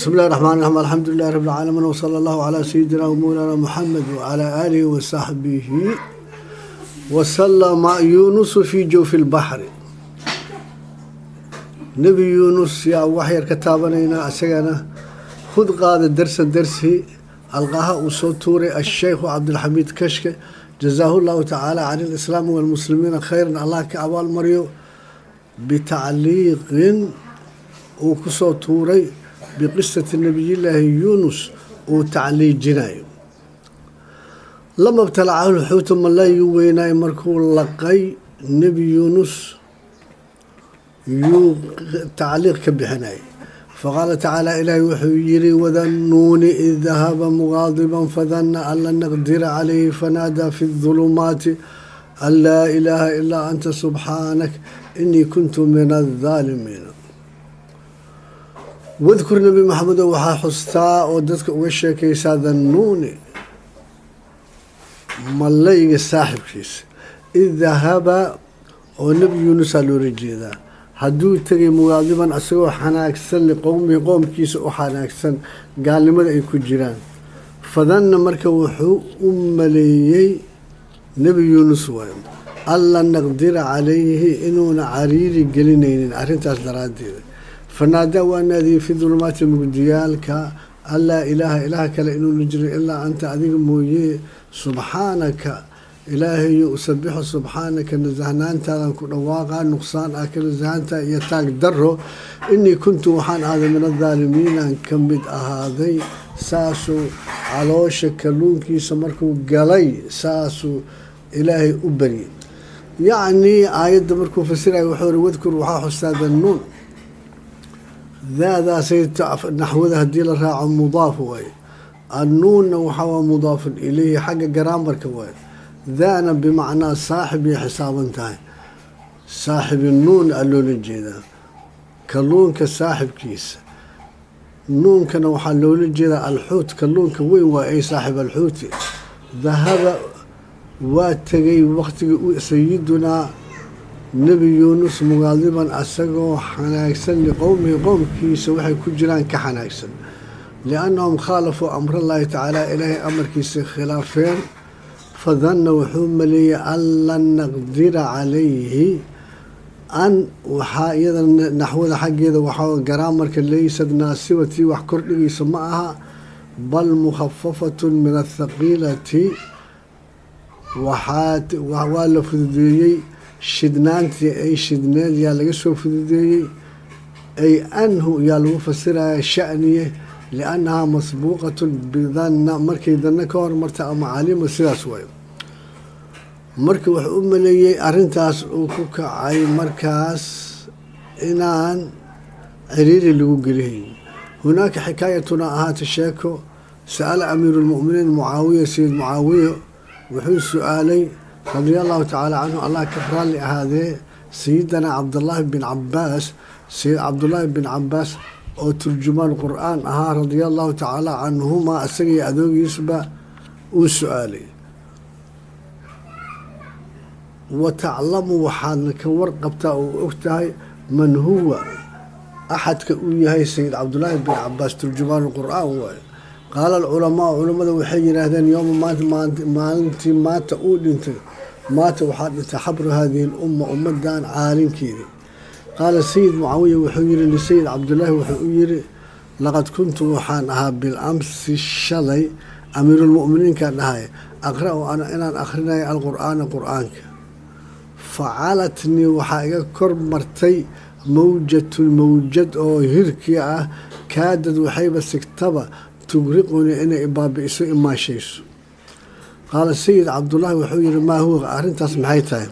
بسم الله الرحمن الرحيم، الحمد لله رب العالمين، وصلى الله على سيدنا ومولانا محمد وعلى آله وصحبه وسلم. يونس في جوف البحر. Nebi Yuunus yaa wax yar ka taabanaynaa isagana. خذ qaada درسا darsi ألقاه uu soo tuuray الشيخ Cabdilxamiid Kashke، جزاه الله تعالى عن الإسلام والمسلمين خيرا, Allah ka abaalmariyo, بتعليق uu kusoo tuuray بقصة nabiyillaahi Yuunus uu tacliijinayo. لما ابتلعه الحوت, malaygii weynaay markuu laqay Nebi Yuunus, yuu tacliiq ka bixinayay. فقال تعالى, Ilaahi wuxuu yiri: وذا النون إذ ذهب مغاضبا فظن أن لن نقدر عليه فنادى في الظلمات أن لا إله إلا أنت سبحانك إني كنت من الظالمين. واذكر, Nabi Maxamedo, waxaa xustaa oo dadka uga sheekaysaa Dannuuni, malayga saaxibkiisa, إذ ذهب, oo Nebi Yuunusaa loola jeedaa, hadduu tegay مغاضبا, isagoo xanaagsan, لقومه, qoomkiisa u xanaagsan gaalnimada ay ku jiraan. فظن, marka wuxuu u maleeyey Nebi Yuunus waayo, أن لن نقدر عليه, inuuna cariiri gelinaynin arrintaas daraaddeeda. فنادى, waa naadiyey, في الظلمات, mugdiyaalka, أن لا إله, ilaah kale inuuna jirin, إلا أنت, adiga mooye, سبحانك, Ilaahayo, أسبح سبحانك, nasahnaantaadan ku dhawaaqaa, nuqsaan ah ka nasahantaa iyo taag daro, إني كنت, waxaan ahaaday, من الظالمين aan ka mid ahaaday. Saasuu caloosha kalluunkiisa markuu galay saasuu Ilaahay u baryay. Yacnii aayadda markuu fasirayo wuxuu iri: واذكر, waxaa xustaa Dannuun. Daadaasay naxwada haddii la raaco mudaaf waaye, annuunna waxaa waa mudaafun ilayhi xagga garaamarka waaye. Daana bimacnaa saaxib iyo xisaaban tahay, saaxibi nuun a loola jeedaa, kalluunka saaxibkiisa. Nuunkana waxaa loola jeedaa الحوت, kalluunka weyn waa, ay صاحب الحوت. ذهب, waa tegay waqtigii sayidunaa Nebi Yuunus, مغاضبا, asagoo xanaagsan, لقومه, qowmkiisa waxay ku jiraan ka xanaagsan, لأنهم خالفوا أمر الله تعالى, Ilaahay amarkiisa khilaafeen. فظن, wuxuu maleeyey, أن لن نقدر عليه. An waxaa iyada naxwada xaggeeda waxaa garaamarka ليست ناصبة, wax kordhigaysa ma aha, بل مخففة من الثقيلة. Waxaa waa la fududeeyey, shidnaantii ay shidneed yaa laga soo fududeeyey. Ay anhu yaa lagu fasiraya shaniye, لأنها مسبوقة بظن, markay danna ka hormarta ama calima, sidaas waayo. Marka wuxuu u maleeyey arrintaas uu ku kacay markaas inaan ciriiri lagu gelihayn. هناك حكاية, ahaata sheeko. سأل أمير المؤمنين Mucaawiya, Sayid Mucaawiya wuxuu su-aalay, رضي الله تعالى عنه, Allah ka raalli ahaadee, sayidana Cabdullaahi bin Cabaas, Sayid Cabdullaahi bin Cabaas oo turjumaan Qur-aan ahaa, رضي الله تعالى عنهما, isaga iyo adoogiisba uu su-aalay. وتعلم, waxaadna ka warqabtaa oo og tahay, من هو, axadka uu yahay Sayid Cabdullaahi bin Cabaas, turjumaan Qur-aan waayo. قال العلماء, culamada waxay yidhaahdeen: يوم maanta, maalintii maanta uu dhintay, مات, waxaa dhintay حبر هذه الأمة, ummadan caalimkeedii. قال Sayid Mucaawiya wuxuu yihi لسيد Cabdullaahi, wuxuu u yiri: لقد كنت, waxaan ahaa, بالأمس, shalay, amiirulmu'miniinka dhahay, أقرأ ana, inaan akhrinayo, القرآن, qur-aanka. فعلتني, waxaa iga kor martay, موجة, mawjad oo hirkii ah, كادت, waxayba sigtaba, تغرقني, inay ibaabi'iso, imaashayso. قال Sayid Cabdullaahi wuxuu yihi: ما هو, arrintaas maxay tahay?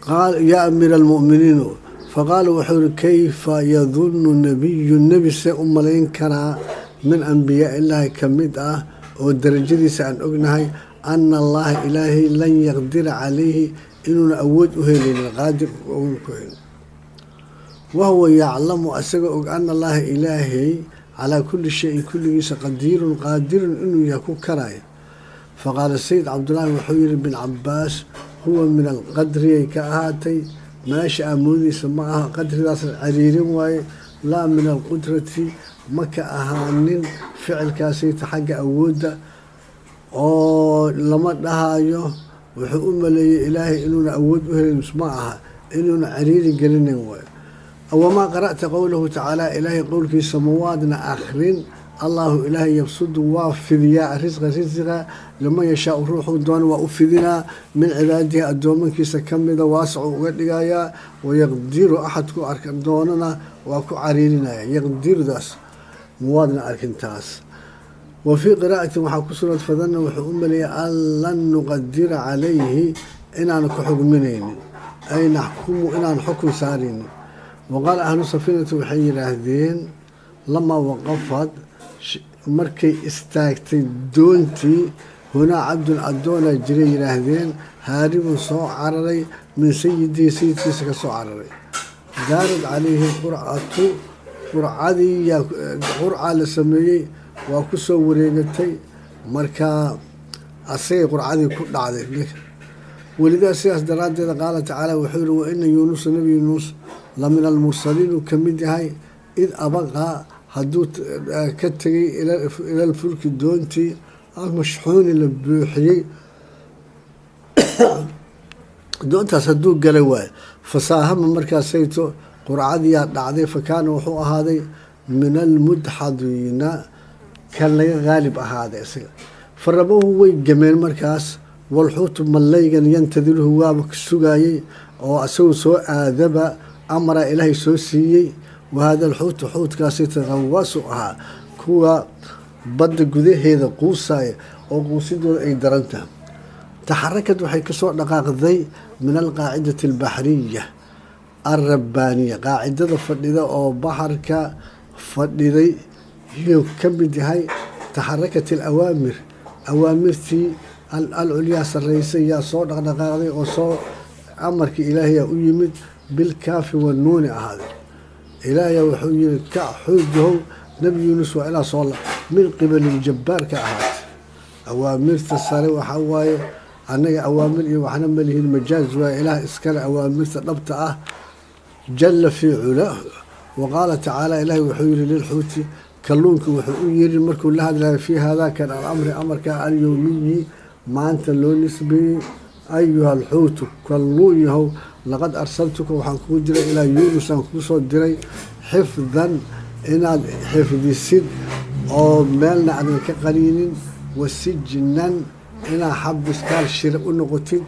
قال: يا أمير المؤمنين. فقال, wuxuu yihi: كيف يظن نبي, nebi see u malayn karaa, من أنبياء الله ka mid ah oo darajadiisa aan ognahay, أن الله, Ilaahay, لن يقدر عليه, inuuna awood u helaynin, qaadir uuna ku helin, وهو يعلم, asaga og, أن الله, Ilaahay, على كل شيء, kulligiisa, قدير, qaadirun inuu yahay ku karaya? فقال Sayid Cabdullaahi wuxuu yihi bin Cabaas: هو من القدر, ay ka ahaatay, meesha aamoodiisa ma aha, qadridaas cariirin waaye. Laa min alqudrati, ma ka ahaanin ficilkaasayta xagga awoodda, oo lama dhahayo wuxuu u maleeyey Ilaahay inuuna awood u helin, ma aha, inuuna cariiri gelinin waayo. Wamaa qara'ta qowlahu tacaala, Ilaahay qowlkiisa mawaadna akrin? Allahu Ilaahay yabsudu, waa fidiyaa, risqa, risiqa, liman yashaau, ruuxuu doona waa u fidinaa, min cibaadihi, addoomankiisa ka mida, waasicuu uga dhigayaa, wayaqdiru, axadku arka doonana waa ku cariirinaya. Yaqdirudaas mawaadna arkintaas? Wa fii qiraa'atin waxaa ku sugan fadanna, wuxuu u maleeyay, an lan nuqadira calayhi, inaanu ka xugminaynin, ay naxkumu, inaan xukun saaraynin. Waqaala ahlu safiinati, waxay yidhaahdeen, lamaa waqafad, markay istaagtay doontii, hunaa cabdun, addoonaa jiray yidhaahdeen, haaribun, soo cararay, min sayidihi, sayidkiisa ka soo cararay. Daarad calayhi qurcatu, qurcadii yaa qurcaa la sameeyey, waa ku soo wareegatay, markaa asagay qurcadii ku dhacday. Welidaa sidaas daraaddeeda qaala tacaala, wuxuu yihi, wa ina Yuunusa, Nebi Yuunus, la min almursaliin, uu ka mid yahay, id abaqa, hadduu ka tegay, ilalfulki, doontii, almashxuuni, la buuxiyey, doontaas hadduu galay waayo. Fasaahama, markaasayto qurcadiyaa dhacday, fa kaana, wuxuu ahaaday, min almudxadiina, kan laga qaalib ahaaday isaga. Farabahu, way gameen markaas, walxuutu, mallaygan, yantadiruhu, waaba sugaayey oo isagu soo aadaba amara Ilaahay soo siiyey. Wahada alxuutu, xuutkaasi taqawaasu ahaa, kuwa badda gudaheeda quusaya oo quusidooda ay daran tahay. Taxarakad, waxay kasoo dhaqaaqday, min alqaacidati albaxriya alrabbaaniya, qaacidada fadhida oo baxarka fadhiday yuu ka mid yahay. Taxarakat alawaamir, awaamirtii alculyaa, sarreysay, yaa soo dhaqdhaqaaqday oo soo amarkii Ilaahayaa u yimid, bilkaafi wanuuni ahaaday. Ilaahayaa wuxuu yihi, kac xuujahow, Nebi Yuunus waa inaa soo min qibaliljabbaar ka ahaatay. Awaamirta sare waxaa waaye, annaga awaamir iyo waxna malihin, majaaz waaye, Ilaah iskale awaamirta dhabta ah, jalla fii culaa. Wa qaala tacaala, Ilaahay wuxuu yihi, lilxuuti, kalluunka wuxuu u yiri markuu la hadlayo, fii haadaakan alamri, amarka alyowmiyi, maanta loo nisbeeyey, ayuha alxuutu, kalluun yahow, laqad arsaltuka, waxaan kuu diray, ilaa Yuunus aan kuu soo diray, xifdan, inaad xifdisid oo meelna aadan ka qaniinin, wasijnan, inaad xabiskaal shira u noqotid.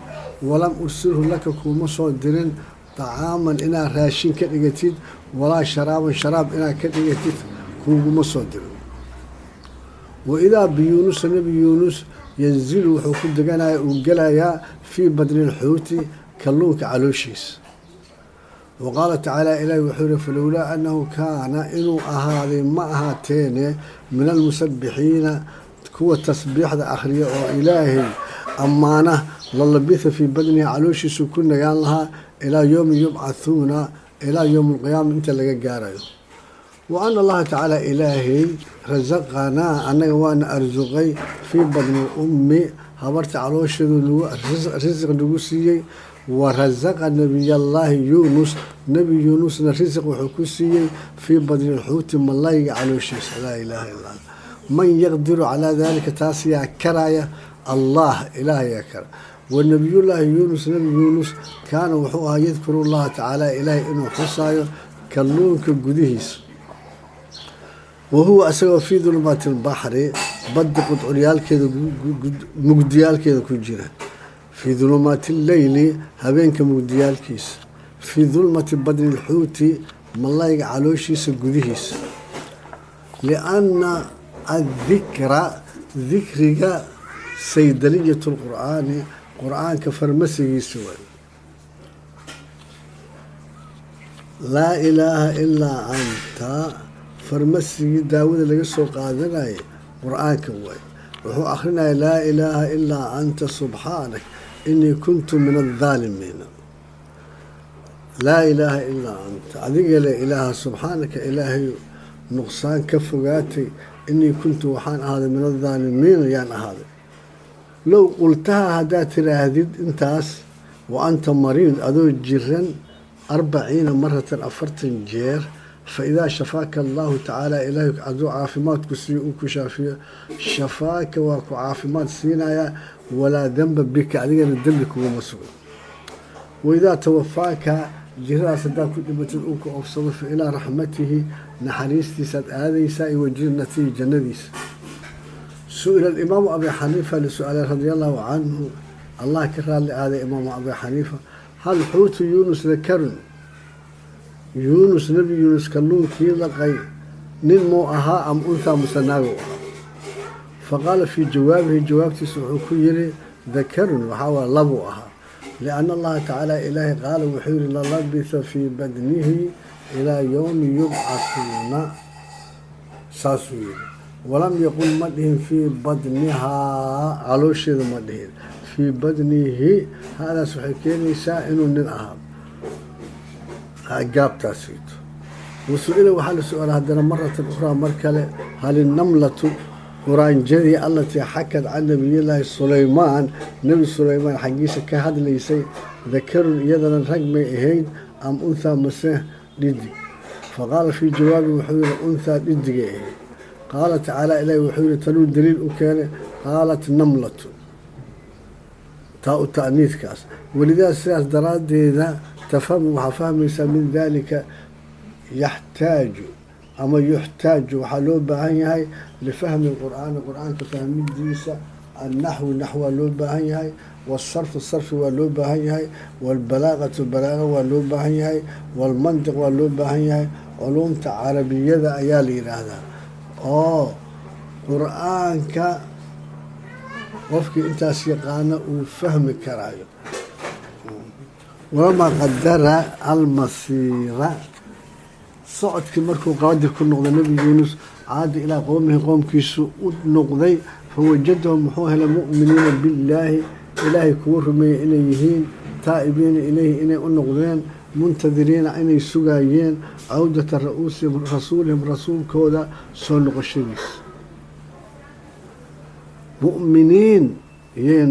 Walam ursilhu laka, kuuma soo dirin, طacaaman, inaad raashin ka dhigatid, walaa sharaaban, sharaab inaad ka dhigatid kuuguma soo dirin. Waidaa biyuunusa, Nebi Yuunus, yanzilu, wuxuu ku deganaya, uu gelayaa, fii badni lxuuti, kalluunka calooshiisa. Wa qaala tacaala, ilaahi wuxuu yihi, falowlaa annahu kaana, inuu ahaaday ma ahaateene, min almusabbixiina, kuwa tasbiixda akhriya oo Ilaahay ammaana, lalabitha fii badnihi, calooshiisu ku nagaan lahaa, ilaa yowmi yubcathuuna, ilaa yowmi alqiyaama inta laga gaarayo. Wa ana Allaha tacaala, Ilaahay, rasaqanaa, annaga waana arsuqay, fii badni ummi, habarta caloosheedu nagu risiq nagu siiyey. Wa rasaqa nabiyallaahi Yuunus, Nebi Yuunusna risiq wuxuu ku siiyey, fii badni lxuuti, malayga calooshiisa. Laa ilaaha illa Allah. Man yaqdiru calaa dalika? Taas yaa karaya? Allah, Ilaahayaa kara. Wa nabiyullaahi Yuunus, Nebi Yuunus, kaana, wuxuu ahaa, yadkuru llaha tacaala, Ilaahay inuu xusaayo kalluunka gudihiisa, wahuwa, isagoo, fii dulumaati lbaxri, badda qudculyaalkeeda, mugdiyaalkeeda ku jira, fii dulumaati alleyli, habeenka mugdiyaalkiisa, fii dulmati badni lxuuti, malayga calooshiisa gudihiisa. Lianna addikra, dikriga, saydaliyat lqur'aani, qur-aanka farmasigiisa waay. Laa ilaaha ilaa anta, farmasigii daawada laga soo qaadanayay qur-aanka waay. Wuxuu akrinaya, laa ilaaha ilaa anta subxaanak inii kuntu min aldaalimiina. Laa ilaaha ilaa anta, adiga le ilaaha, subxaanaka, Ilaahay nuqsaan ka fogaatay, inii kuntu, waxaan ahaaday, min aldaalimiina yaan ahaaday. Low qultaha, haddaad tiraahdid intaas, wa anta mariid, adoo jiran, 40 maratan, 40 jeer, Faidaa shafaaka allahu tacaala, ilaahay hadduu caafimaadku siiyo, uu ku shaafiyo, shafaaka waa ku caafimaad siinayaa, walaa demba bika, adigana dembi kuguma sugan. Waidaa tawafaaka, jiradaas haddaad ku dhimatid, uu ku oofsado, fa ilaa raxmatihi, naxariistiisaad aadaysaa, iyo wajannatihi, jannadiisa. Su-ila alimaamu abi xaniifa la su-aalay radia allahu canhu, Allah ka raalli aaday imaamu abi xaniifa: hal xuutu Yuunus dakarun? Yuunus, nebi Yuunus, kalluunkii laqay nin muu ahaa am unthaa, muse naagu ahaa? Faqaala fii jawaabihi, jawaabtiisa wuxuu ku yiri: dakarun, waxaa waa labuu ahaa, lianna allaha tacaala, ilaahay, qaala, wuxuu yihi: lalabitha fii badnihi ilaa yowmi yubcathuuna, saasuu yihi. Walam yaqul, ma dhihin, fii badnihaa, caloosheeda ma dhihin, fii badnihi. Hadaas waxay keenaysaa inuu nin ahaa gaabtaasiito. Wasu-ila, waxaa la su-aala haddana, maratan ukhraa, mar kale: hal innamlatu, quraanjadii, allatii xakad can nabiyillaahi Sulaymaan, nebi Sulaymaan xaggiisa ka hadlaysay, dakarun, iyadana rag may ahayd, am unthaa, mase dhidig? Faqaala fii jawaabi, wuxuu yihi: unthaa, dhidigay ahayd. Qaala tacaala, ilaahi wuxuu yihi, tanuu daliil u keenay: qaalat namlatu, taa u ta'niidkaas. Walidaa, sidaas daraaddeeda, tafhamu, waxaa fahmaysaa, min dalika yaxtaaju ama yuxtaaju, waxaa loo baahan yahay, lifahmi lqur'aani, qur-aanka fahmidiisa, annaxwi, naxw waa loo baahan yahay, wasarfu, sarfi waa loo baahan yahay, waalbalaaqatu, balaaqa waa loo baahan yahay, waalmantiq waa loo baahan yahay. Culuumta carabiyada ayaa la yidhaahdaa oo qur-aanka qofkii intaas yaqaana uu fahmi karaayo. Walamaa qadara almasiira, socodkii markuu qaadir ku noqday nebi Yuunus, caada ilaa qowmihi, qoomkiisu u noqday. Fawajadahum, muxuu helay? Mu'miniina billaahi, ilaahay kuwa rumeeyey inay yihiin, taa'ibiina ilayhi, inay u noqdeen, muntadiriina, inay sugaayeen, cawdata ra-uusihim, rasuulihim, rasuulkooda soo noqoshadiisa. Mu'miniin yay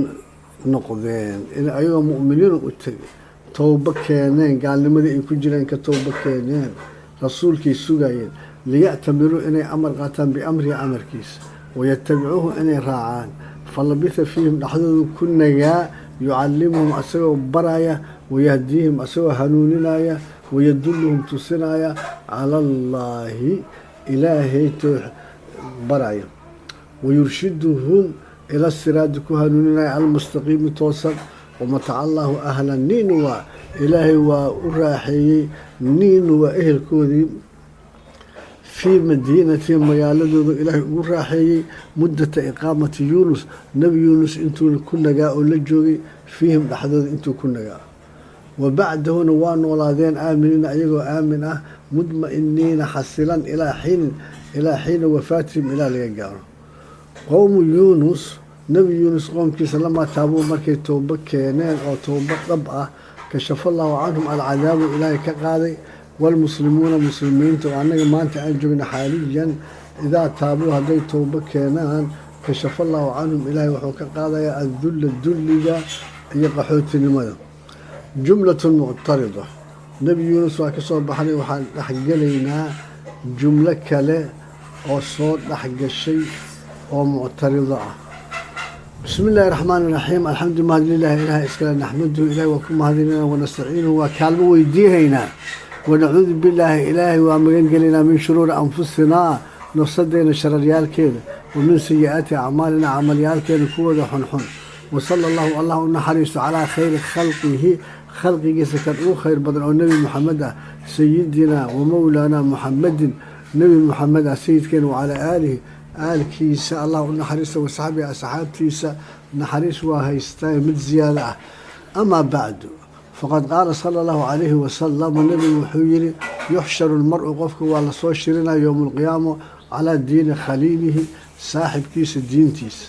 noqdeen, in ayagoo mu'miniin u tegay, towbo keeneen, gaalnimadii ay ku jireen ka towbo keeneen, rasuulkay sugayeen, liya'tamiruu, inay amar qaataan, biamrihi, amarkiisa, wayatabicuuhu, inay raacaan. Falabitha fiihim, dhexdoodu ku nagaa, yucallimuhum, asagoo baraya, wayahdiihim, asagoo hanuuninaya, wayadulluhum, tusinaya, cala allaahi, ilaahay too baraya, wayurshiduhum ila siraadi, ku hanuuninaya, almustaqiimi, toosan. Wamataca allaahu ahla Ninwa, ilaahay waa u raaxeeyey Ninwa ehelkoodii, fii madiinatihim, magaaladooda ilaahay ugu raaxeeyey, muddata iqaamati Yuunus, nebi Yuunus intuu ku nagaa oo la joogay, fiihim, dhexdooda intuu ku nagaa. Wa bacdahuna waa noolaadeen, aaminiina, ayagoo aamin ah, mudma'iniina, xasilan, ilaa xiinin, ilaa xiina wafaatihim, ilaa laga gaaro. Qowmu Yuunus, nebi Yuunus qoomkiisa, lamaa taabuu, markay towbo keeneen oo towbo dhab ah, kashafa allahu canhum alcadaabu, ilaahay ka qaaday. Waalmuslimuuna, muslimiinta oo annaga maanta aan joogna xaaliyan, idaa taabuu, hadday towbo keenaan, kashafa allahu canhum, ilaahay wuxuu ka qaadayaa, addulla, dulliga iyo qaxootinimada. Jumlatun muctarida. Nebi Yuunus waa ka soo baxnay, waxaan dhexgelaynaa jumlo kale oo soo dhexgashay oo muctarido ah. Bismi illaahi raxmaan iraxiim. Alxamdu mahad lilahi, ilaah iskale. Naxmaduhu, ilahi waa ku mahadinayna, wanastaciinuhu, waa kaalmo weydiihaynaa, wanacuudu billaahi, ilaahay waa magan gelaynaa, min shuruuri anfusinaa, nafsadeena shararyaalkeeda, wa min sayi-aati acmaalina, camalyaalkeena kuwooda xunxun. Wasala allahu, allah u naxariisto, calaa khayri khalqihi, khalqigiisa kan ugu khayr badan oo nebi Muxamed ah, sayidinaa wa mowlaanaa Muxamedin, nebi Muxamed ah sayidkeena, wacalaa aalihi, aalkiisa allah u naxariista, wasaxbihi, asxaabtiisa naxariis waa haystaa mid ziyaado ah. Amaa bacdu, faqad qaala sala allahu calayhi wasalam, nebigu wuxuu yihi: yuxsharu lmar-u, qofka waa lasoo shirinaya, yowma alqiyaama, calaa diini khaliilihi, saaxibkiisa diintiisa.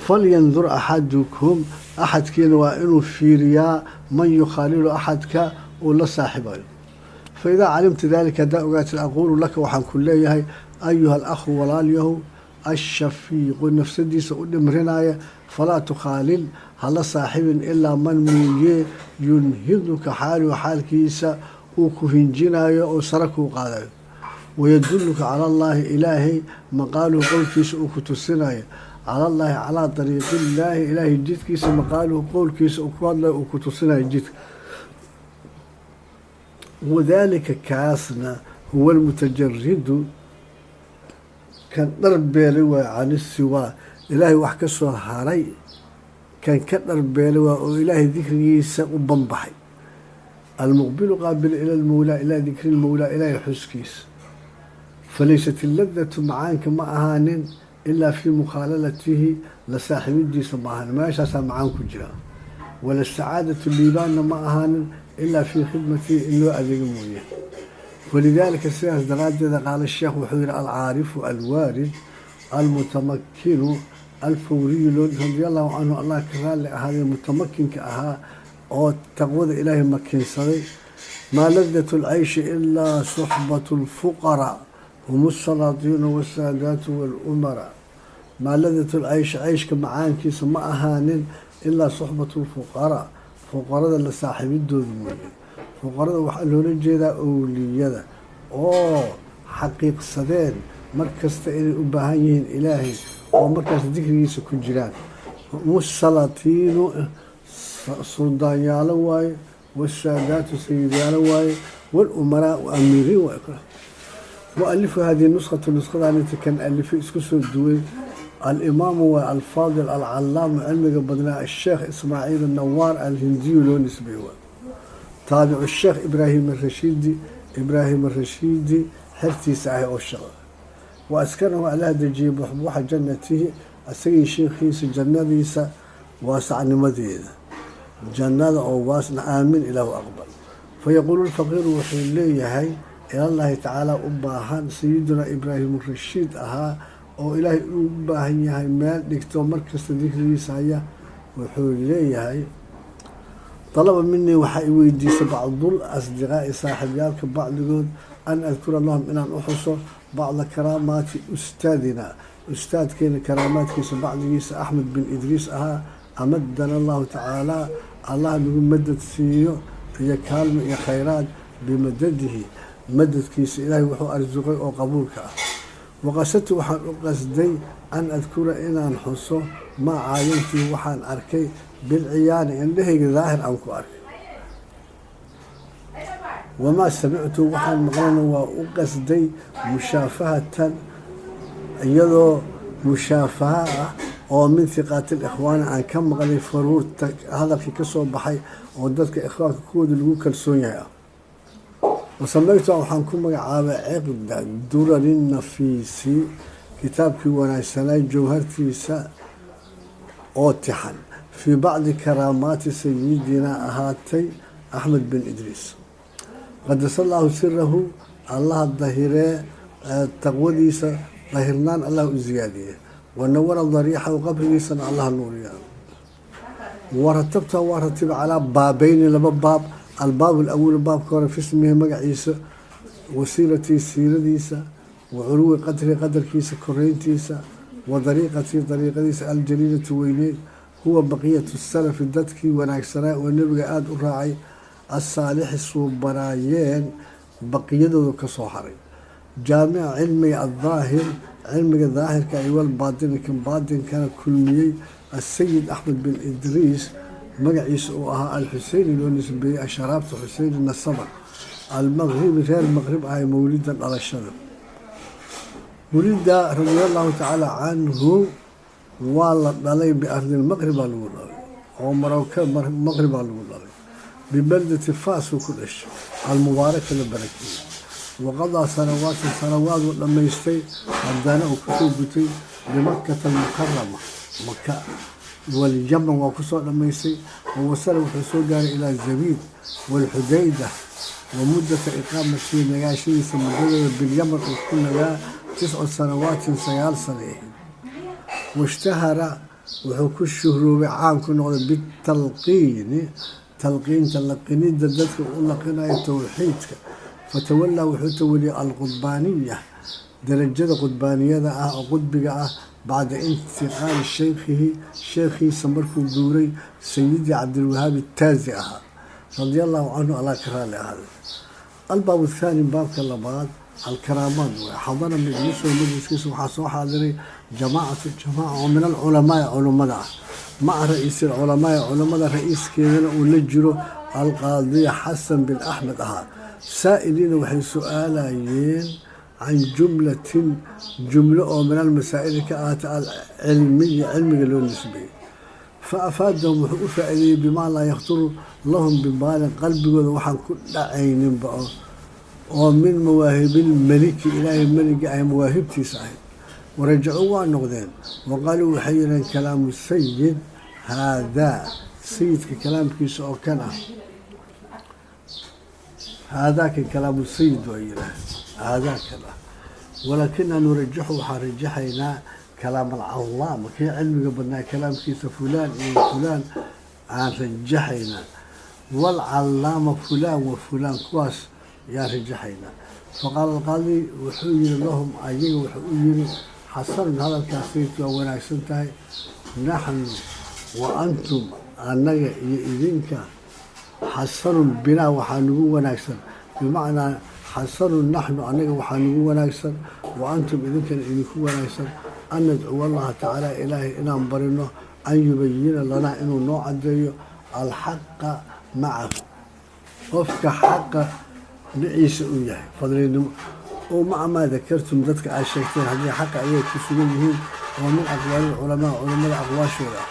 Falyandur axadukum, axadkiina waa inuu fiiriyaa, man yukhaalilu, axadka uu la saaxibayo. Fa idaa calimta dalika, haddaa ogaatid, aquulu laka, waxaan ku leeyahay, ayuha alakhu, walaalyahow, ashafiiqu, nafsadiisa u dhimrinaya, falaa tukhaalil, hala saaxibin, ilaa man mooyee, yunhiduka xaaluhu, xaalkiisa uu ku hinjinayo oo sare kuu qaadayo. Wayadulluka cala allaahi, ilaahay maqaaluhu qowlkiisa uu ku tusinayo, cala allaahi, calaa dariiqi illaahi, ilaahay jidkiisa, maqaaluhu qowlkiisa uu ku hadlayo, uu ku tusinayo jidka. Wadaalika kaasna huwa almutajaridu, kan dharbeelay waay, can isiwaa, ilaahay wax ka soo haray kan ka dharbeelay waa, oo ilaahay dikrigiisa u banbaxay, almuqbilu qaabil ila lmawlaa, ilaa dikri lmawlaa, ilaahay xuskiisa. Falaysat illadatu, macaanka ma ahaanin, ilaa fii mukhaalalatihi, la saaxiibidiisa ma ahaanin, meeshaasaa macaan ku jira. Wala sacaadatu, liibaanna ma ahaanin, ilaa fii khidmatihi, in loo adeego mooye. Walidaalika, sidaas daraaddeeda, qaala sheekh, wuxuu yihi alcaarifu alwaarid almutamakinu alfawriyu loo, radia allahu canhu, Allah ka raalli ahaaday, mutamakinka ahaa oo taqwada ilaahay makinsaday: maa ladatu lcayshi ilaa suxbatu lfuqaraa, hum asalaatiina wasaadaatu walumaraa. Maa ladatu lcayshi, cayshka macaankiisa ma ahaanin, ilaa suxbatu lfuqaraa, fuqarada la saaxiibidooda mooye. Fuqarada waxaa loola jeedaa owliyada oo xaqiiqsadeen mar kasta inay u baahan yihiin ilaahay, oo markaas dikrigiisa ku jiraan. Hum salaatiinu, suldaanyaalo waaye, wasaadaatu, sayidyaalo waaye, walumaraa, amiiriin waaye. Mualifu hadihi nuskhatu, nuskhadaanita kan alifay, isku soo duway, alimaamu waa alfaadil alcalaamu, cilmiga badnaa, asheekh Ismaaciil anawaar alhindiyu loo nisbay, waa taabicu sheekh Ibraahim arashiidi, Ibraahim arashiidi xertiisa ah oo shaqa wa askanahu, allaha dejiyey buxbuuxa jannatihi, asagii sheekhiisa jannadiisa waasacnimadeeda, jannada oo waasna. Aamin, ilaahu aqbal. Fayaquulu lfaqiiru, wuxuu leeyahay ilallahi tacaala u baahan, sayidunaa Ibraahim rashiid ahaa oo ilaahay uu u baahan yahay, meel dhigto markasta dikrigiisa haya, wuxuu leeyahay: dalaba minii, waxaa i weydiisay, bacdul asdiqaa'i, saaxiibyaalka bacdigood, an adkura lahum, inaan u xuso, bacda karaamaati ustaadina, ustaadkeena karaamaadkiisa bacdigiisa, Axmed bin Idriis ahaa, amadana allahu tacaala, allah nagu madad siiyo iyo kaalmo iyo khayraad, bimadadihi, madadkiisa ilaahay wuxuu arsuqay oo qabuulka ah. Waqasadtu, waxaan u qasday, an adkura, inaan xuso, maa caayantii, waxaan arkay, bilciyaani, indhahayga daahir aan ku arkay, wamaa samictu, waxaan maqlana waa u qasday, mushaafahatan, iyadoo mushaafaha ah oo min hiqaati likhwaani aan ka maqlay, faruurta hadalkii ka soo baxay oo dadka ikhwaanka kuwooda lagu kalsoon yahay ah. Wasamaytu, waxaan ku magacaabay, ciqda durari nafiisi, kitaabkii wanaagsanaa jawhartiisa oo tixan, fii bacdi karaamaati sayidina ahaatay Axmed bin Idriis, qadasa allahu sirahu, allaha dahiree taqwadiisa, dahirnaan allah u ziyaadiye, wanawara dariixahu, qabrigiisana allaha nuuriya. Waratabta, waa ratiba, calaa baabeyni, laba baab. Albaab alawal, baabka hore, fi ismihi, magaciisa, wasiiratii, siiradiisa, wa culuwi qadrihi, qadarkiisa koreyntiisa, wa dariiqatii, dariiqadiisa, aljaliilati, weyneyd. Huwa baqiyatu salafi, dadkii wanaagsanaa oo nebiga aada u raacay, asaalixi, suubanaayeen, baqiyadooda kasoo haray. Jaamica cilmiga addaahir, cilmiga daahirka, iwal baatini, kan baatinkana kulmiyey, asayid Axmed bin Idriis, magaciisa uu ahaa Alxuseyni, loo nisbeeyey asharaabta Xuseyni nasaban, almaqribi, reer Maqrib ahay. Mawlidan, dhalashada, wulida, radia allahu tacaala canhu, waa la dhalay, biardi lmaqrib baa lagu dhalay, oo Marooka Maqrib baa lagu dhalay, bibaldati Faas uu ku dhashay, almubaaraka, la barakeeyey. Waqadaa sanawaatin, sanawaad uu dhammaystay, haddana uu kusoo gutay, bimakata almukarama, Maka, walyaman waa kusoo dhammaystay. Wawasala, wuxuu soo gaaray, ilaa Zabiid waalxudayda. Wa muddata iqaamatihi, nagaashadiisa muddadooda, bilyaman uu ku nagaa, 9 sanawaatin, 9 sano ahayd. Washtahara, wuxuu ku shuhroobay, caan ku noqday, bitalqiini, talqiinta, laqinida dadka u laqinayo towxiidka. Fatawallaa, wuxuu tawaliyay, alqudbaaniya, darajada qudbaaniyada ah oo qudbiga ah, bacda intiqaali shaykhihi, sheekhiisa markuu guuray, sayidi Cabdilwahaab itaazi ahaa, radia allahu canhu, allah ka raali ahaaday. Albaab athaani, baabka labaad. Alkaraamaad waay. Xadara majlisahu, majliskiisa waxaa soo xaadiray jamaacatu jamaaca oo min alculamaai culummada ah, maca ra'iisi alculamaai, culammada ra-iiskeedana uu la jiro alqaadiya Xasan bin Axmed ahaa. Saa'iliina, waxay su-aalayeen can jumlatin, jumlo oo min almasaa'ili ka ahaata, alcilmiya, cilmiga loo nisbeeyey. Fa afaadahum, wuxuu u faa'iideeyey bimaa laa yakhturu lahum bibaalin, qalbigooda waxaan ku dhacayninba oo min mawaahibilmeliki, ilaahay meliga ah mawaahibtiisa ahayd. Warajacuu, waa noqdeen. Waqaaluu, waxay yidhaheen: kalaamu sayid haadaa, sayidka kalaamkiisa oo kan ah, haadaa kan kalaamu sayid waa yidhaah, haadaa kan ah, walaakina nurajaxu, waxaan rajaxaynaa kalaam alcallaama, kii cilmiga badnaa kalaamkiisa, fulaan iyo fulaan aan rajaxaynaa, waalcallaama fulaan wa fulaan, kuwaas yaan rajaxaynaa. Faqaala alqaadi, wuxuu yihi lahum, ayaga wuxuu u yihi: xasanun, hadalkaas sayidka waa wanaagsan tahay. Naxnu wa antum, annaga iyo idinka, xasanun binaa, waxaa nagu wanaagsan, bimacnaa xasanun naxnu, annaga waxaa nagu wanaagsan, wa antum, idinkana idinku wanaagsan, an nadcuwa allaha tacaala, ilaahay inaan barino, an yubayina lanaa, inuu noo caddeeyo, alxaqa macahu, qofka xaqa dhiciisa uu yahay, fadlinimo oo maca maa dakartum, dadka aad sheegteen, haddii xaqa ayay ku sugan yihiin, oo min aqwaali culamaa, culamada aqwaashooda ah.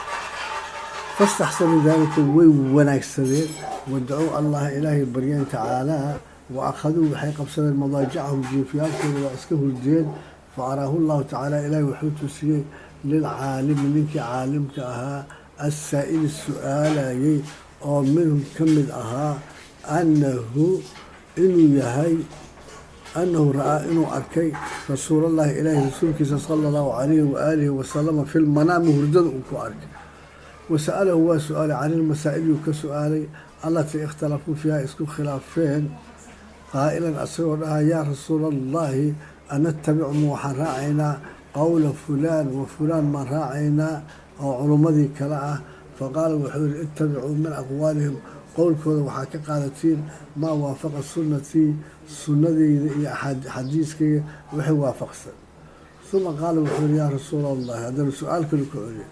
Fastaxsanuu daalika, way wanaagsadeen. Wadacuu allaha, ilaahay baryeen, tacaalaa. Wa akhaduu, waxay qabsadeen madaajacahum, jiifyaalkooda, waa iska hurdeen. Fa araahu llahu tacaala, ilaahay wuxuu tusiyey lilcaalimi, ninkii caalimka ahaa, assaa'ili, su-aalayay, oo minhum ka mid ahaa, annahu inuu yahay, annahu ra'aa, inuu arkay rasuulallahi, ilaahi rasuulkiisa, sala allahu calayhi waaalihi wasalama, fi lmanaami, hurdada uu ku arkay. Wasa'alahu, waa su-aalay, can ilmasaa'il yuu ka su-aalay, allatii ikhtalafuu fiiha, isku khilaafeen, qaa'ilan, asagoo dhaha: yaa rasuula allahi, anatabicu, ma waxaan raacaynaa qowla fulaan wa fulaan maan raacaynaa, oo culummadii kale ah? Faqaala, wuxuu yihi: ittabicuu min aqwaalihim, qowlkooda waxaa ka qaadatiin, maa waafaqa sunnatii, sunnadeyda iyo xadiiskayga wixii waafaqsan. Uma qaala, wuxuu yihi: yaa rasuula allahi, haddana su-aal kale ku celiyo,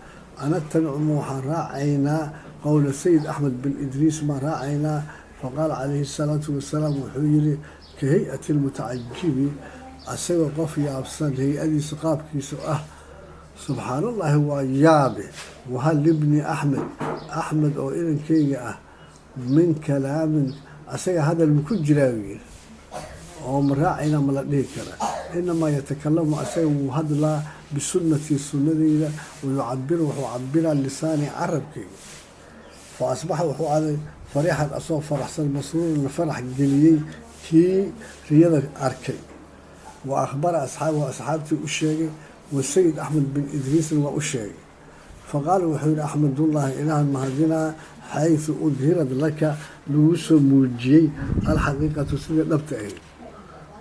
anatabicu, ma waxaan raacaynaa qowla sayid Axmed bin Idriis maan raacaynaa? Faqaala calayhi asalaatu wasalaam, wuxuu yihi ka hay-ati lmutacajibi, asagoo qof yaabsan hay-adiisa qaabkiisa ah: subxaan allahi, waa yaabe, wahal libni Axmed, Axmed oo inankeyga ah, min kalaamin, asaga hadal maku jiraa? Yiri oo ma raacayna, ma la dhihi kara? Inamaa yatakalamu, asaga wuu hadlaa, bisunnatii, sunnadeyda, wayucabiru, wuxuu cabiraa, lisaani, carabkeyga. Fa asbaxa, wuxuu aday, fariixan, asagoo faraxsan, masruuran, la farax geliyey kii riyada arkay. Wa akhbara asxaabahu, asxaabtii u sheegay, wa sayid Axmed bin Idriisna waa u sheegay. Faqaala, wuxuu yihi: axmadullahi, ilaahan mahadinaa, xaysu udhirad laka, lagu soo muujiyey, alxaqiiqatu, sidii dhabta ahayd.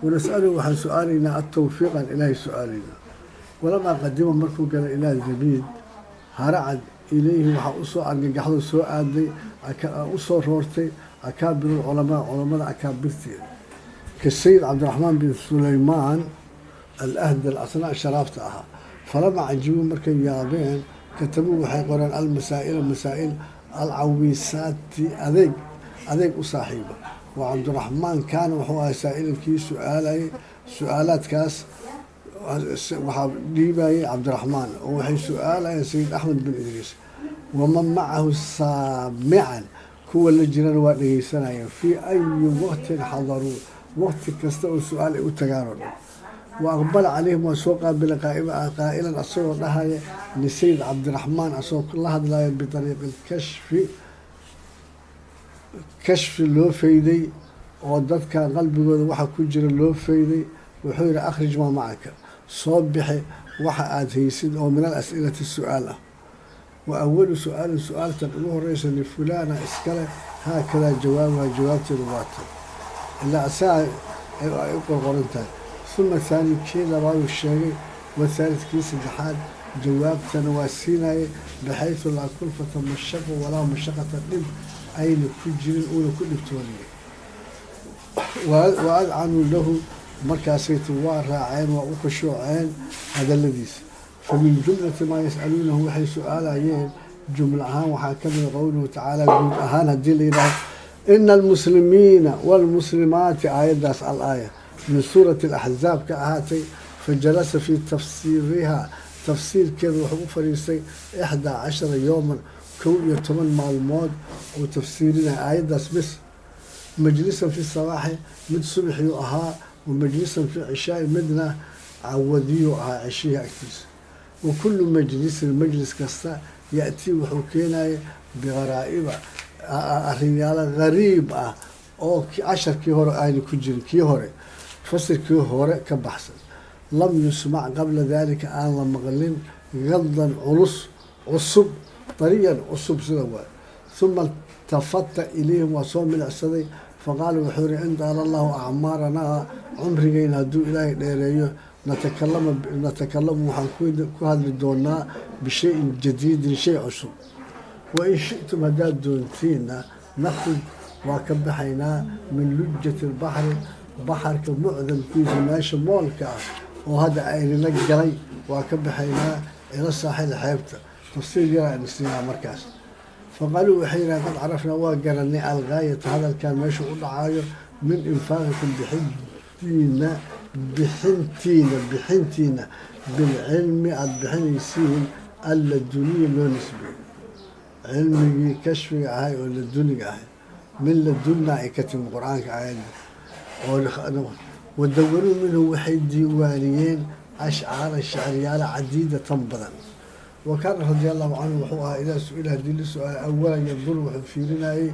Wanas'aluhu, waxaan su-aalaynaa, altawfiiqan ilaahay su-aalaynaa. Walamaa qadima, markuu galay ilaa Zabiid, haracad ilayhi, waxaa usoo argagaxdo, soo aaday, usoo roortay, akaabirulculamaa, culammada akaabirteeda, ka sayid Cabdiraxmaan bin Sulaymaan Alahdal, asnaa sharaafta ahaa. Falamaa cajibuu, markay yaabeen, katabuu, waxay qoreen, almasaa'ila, masaa'il, alcawiisaati, adeeg adeeg u saaxiiba. Wa Cabdiraxmaan kaana, wuxuu ahay saa'ilankii su-aalayay. Su-aalaadkaas waxaa dhiibayay Cabdiraxmaan, oo waxay su-aalayeen sayid Axmed bin Idriis, waman macahu saamican, kuwa la jirana waa dhegeysanayeen, fii ayi waqtin xadaruu, waqti kasta oo su-aal ay u tagaan oo dhan. Wa aqbala calayhim, waa soo qaabilay, qaa'ilan, asagoo dhahaya lisayid Cabdiraxmaan, asagoo la hadlaya, biariiqi lkashfi, kashfi loo fayday oo dadka qalbigooda waxa ku jira loo fayday. Wuxuu yihi: akhrij maa macaka, soo bixi waxa aada haysid oo min al as'ilati, su-aal ah. Wa awalu su-aalin, su-aaltan ugu horeysa, lifulaana, iskale, haakadaa jawaabuha, jawaabteedu waatan, ilaa asaga ay u qorqoran tahay. Uma thaani, kii labaaduu sheegay, wathaalid, kii saddexaad, jawaabtana waa siinayay, baxaytu laa kulfata mashaqo walaa mashaqata, dhib ayna ku jirin, uuna ku dhibtooniyay. Wa adcanuu lahu, Markaasaytu waa raaceen, waa u khushuuceen hadaladiisa. Fa min jumlati maa yas'aluunahu, waxay su-aalayeen jumla ahaan waxaa ka mida qowluhu tacaala, guud ahaan haddii la yidhaaho ina almuslimiina waalmuslimaati, aayaddaas al-aaya min suurati alaxzaab ka ahaatay. Fajalasa fii tafsiiriha, tafsiirkeeda wuxuu u fadhiistay 11 yooman, 11 maalmood uu tafsiirinaya aayaddaas bes. Majlisan fi sabaaxi, mid subaxiyuu ahaa, wa majlisan fi cishaai, midna cawadiyuu ahaa ceshihii agtiisa. Wa kullu majlisin, majlis kasta, ya'tii wuxuu keenaya bigaraa'iba, arrinyaalo gariib ah oo casharkii hore ayna ku jirin, kii hore fasirkii hore ka baxsan, lam yusmac qabla dalika, aan la maqlin, gadan culus, cusub, dariyan cusub sida waay. Uma iltafata ilayhim, waa soo milicsaday, faqaala wuxuu yihi: in daala allahu acmaaranaa, cumrigeyna hadduu Ilaahay dheereeyo, natakalamu, waxaan ku hadli doonaa bishayin jadiidin, shay cusub. Wain shi'tum, haddaad doontiinna, nakhruj, waa ka baxaynaa, min lujati albaxri, baxarka mucdamkiisa, meesha moolka ah oo hadda aynila galay waa ka baxaynaa, ila saaxil, xeebta. Tafsiir yaraa ina siinaa markaas. Faqaaluu, waxay yidhahan: qad carafnaa, waa garanay, algaayata, hadalkan meesha u dhacaayo, min infaaqikum, bixintiina, bixintiina, bilcilmi aada bixinaysiin, alladuniya loo nisbeeyey, cilmigii kashfiga ahay oo laduniga ahay, min ladunna ay ka timi Qur-aanka aayadda oo. Wadawaruu minhu, waxay diiwaaniyeen, ashcaaran, shacriyaala, cadiidatan, badan. Wa kaana radia allahu canhu, wuxuu ahaa, idaa su-ila, haddii la su-aala, awalan yanduru, wuxuu fiirinayey